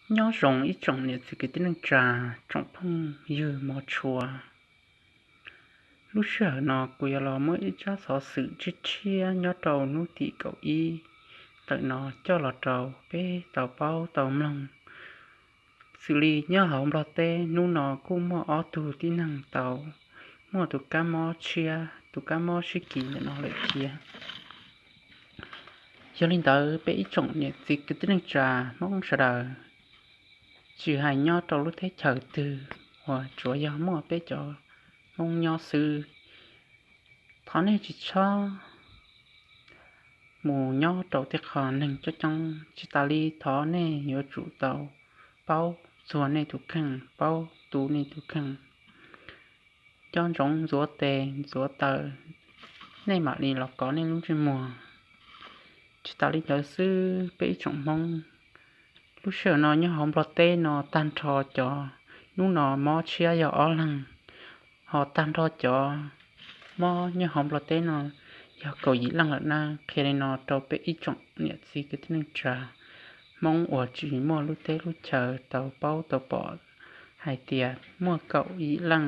Nyob zoo ib tsoom niam txiv kwv tij neej tsa, tsoom phooj ywg mog tshua. Lub sij hawm no kuv yuav los muab ib tsab xov xwm tshiab tshiab nyob rau hnub tim kaum ib ntawm no coj los rau peb tau paub tau mloog. Xws li nyob hauv Nplog teb hnub no kuj muaj ob tug tib neeg tau muaj tus kab mob tshiab, tus kab mob sib kis ntawm no lawm thiab. Yog li ntawd peb ib tsoom niam txiv kwv tij neej tsa Hmoob sawv daws, tsis hais nyob rau lub teb chaws twg uas tsuas yog muaj peb cov Hmoob nyob xwb, thov nej tsis txhob mus nyob rau tej qhov neeg coob coob, tsis tas li thov nej yuav tsum tau paub txuag nej tus kheej, paub tu nej tus kheej. Coj ntsoov ntxuav tes ntxuav taw, nej mam li los kov nej lub ntsej muag. Tsis tas li ntawd xwb peb ib tsoom Hmoob, lub sij hawm no nyob hauv Nplog teb no tag nrho cov hnub no mob tshiab yog ob leeg, ho tag nrho cov mob nyob hauv Nplog teb no yog kaum yim leej lawm na. Qhia li no rau peb ib tsoom niam txiv kwv tij neej tsa Hmoob uas tsis muaj lub teb lub chaw tau paub tau pom hais tias muaj kaum yim leej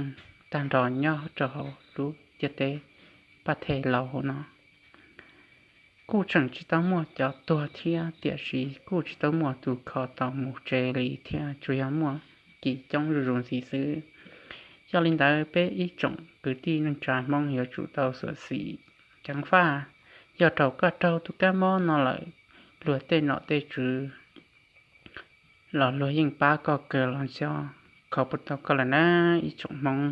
tag nrho nyob rau hauv lub ntiaj teb paj thej laus hauv no. Kuj tseem tsis tau muaj cov tuag thiab, tiam sis kuj tsis tau muaj tus kho tau mus tsev li thiab, tsuas yog muaj kis coob zuj zus ntxiv xwb. Yog li ntawd peb ib tsoom kwv tij neej tsa Hmoob yuav tsum tau xyuam xim ceev faj. Yog thaum koj raug tus kab mob no lawm, luag tej nom tej tswv los luag yeej pab koj kawg los xyov kho puas tau koj lawm na ib tsoom Hmoob.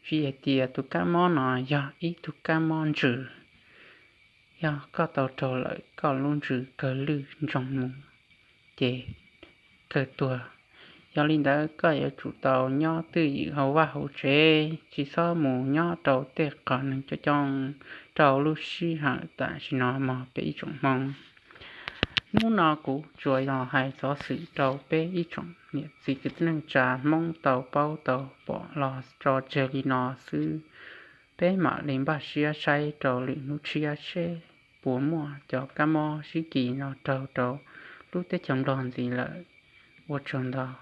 Vim hais tias tus kab mob no yog ib tug kab mob ntsws, yog koj tau raug lawm koj lub ntsws kawg lwj ntsoog mus ces kawg tuag. Yog li ntawd koj yuav tsum tau nyob twj ywm hauv vaj hauv tsev, tsis txhob mus nyob rau tej qhov neeg coob coob rau lub sij hawm tam sim no mog peb ib tsoom Hmoob. Hnub no kuv tsuas yog hais xov xwm rau peb ib tsoom niam txiv kwv tij neej tsa Hmoob tau paub tau pom los tso tseg li no xwb. Peb mam li npaj siab saib rau lwm hnub tshiab seb puas muaj cov kab mob sib kis no raug rau lub teb chaws Nplog ntxiv lawm. Ua tsaug ntau.